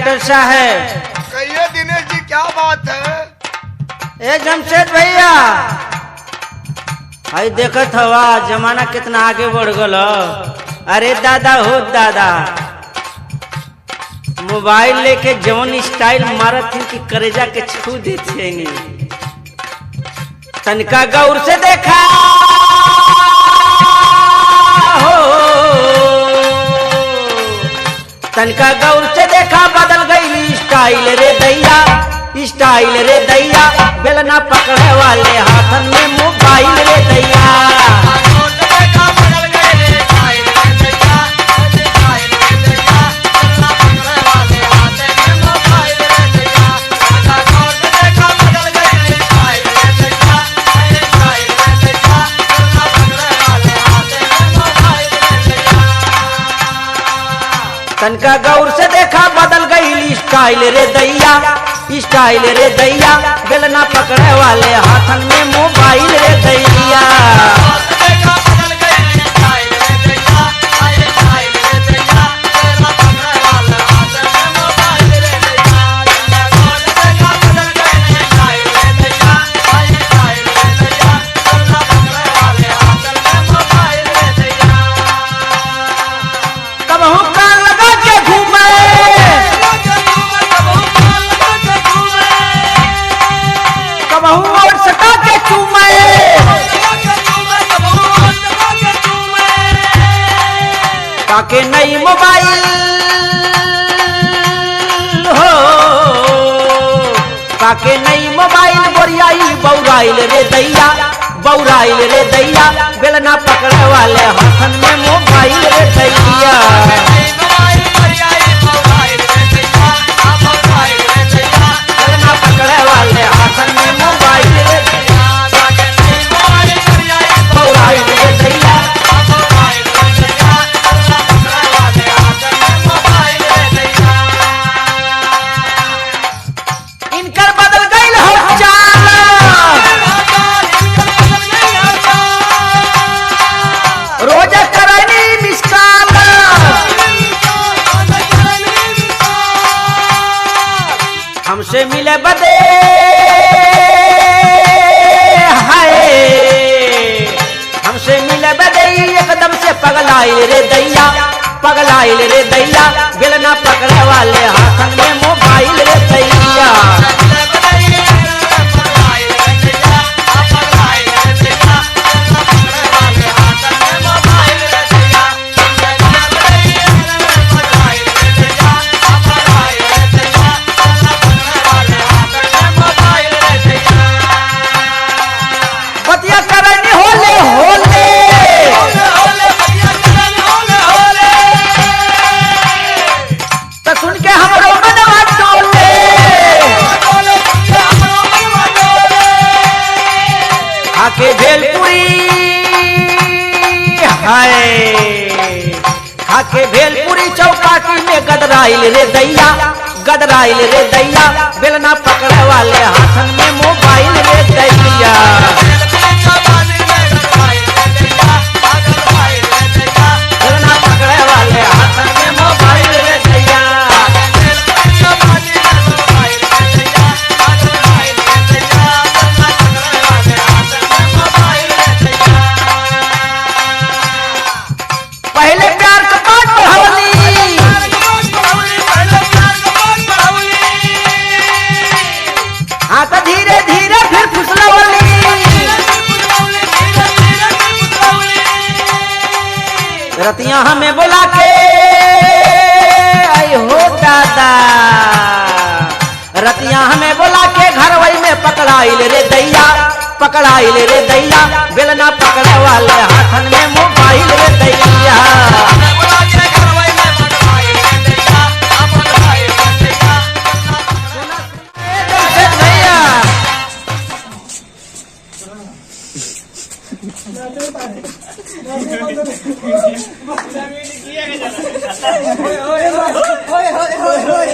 Doctor साहब। कहिए दिनेश जी, क्या बात है? ए जमशेद भैया, हई देखत हवा जमाना कितना आगे बढ़ गल। अरे दादा हो दादा, मोबाइल लेके जवन स्टाइल मारत हन कि करेजा के छू देते। तनका गौर से देखा हो, तनका गौर से देखा, बदल गई स्टाइल रे दैया, स्टाइल रे दैया, बेलना पकड़े वाले हाथन में मोबाइल रे दैया। तनका गौर से देखा, बदल गई स्टाइल रे दैया, स्टाइल रे दैया, बेलना पकड़े वाले हाथन में मोबाइल रे दैया। कबहू कान लगा के घूमे, कबहू और सटा के चूमे, काके नई मोबाइल हो, काके नई मोबाइल बोरियाई बौराइल रे दैया, बौराइल रे दैया, बेलना पकड़े वाले हाथन में मोबाइल रे दैया। बेलना पकड़े वाले हाथन में मोबाइल रे दैया, बौराइल रे दैया। इनकर बदल गई हो चाल, रोज करनी मिसकाल, हमसे मिले बदे हाय, हमसे मिले बदे एकदम से पगलाइल रे दैया, पगलाइल रे दैया, बेलना पकड़े वाले हाथन में मोबाइल रे दैया। बतिया करनी होले होले, तो सुन के हमरो मनवा डोले, खाके भेलपुरी हाय, खाके भेलपुरी चौपाटी में गदराइल रे दैया, गदराइल रे दैया, बेलना पकड़े वाले हाथन में मोबाइल रे दैया। बेलना पकड़े वाले हाथन में मोबाइल रे दैया। पहले प्यार का पाठ पढ़वली, हाँ तो धीरे धीरे फिर फुसलवली, रतिया हमें बोला के आई हो दादा, रतिया हमें बोला के घरवई में पकड़ाइल रे दैया, पकड़ाइल रे दैया, बेलना पकड़े वाले हाथन में मोबाइल रे दैया। भैया ओए ओए ओए ओए।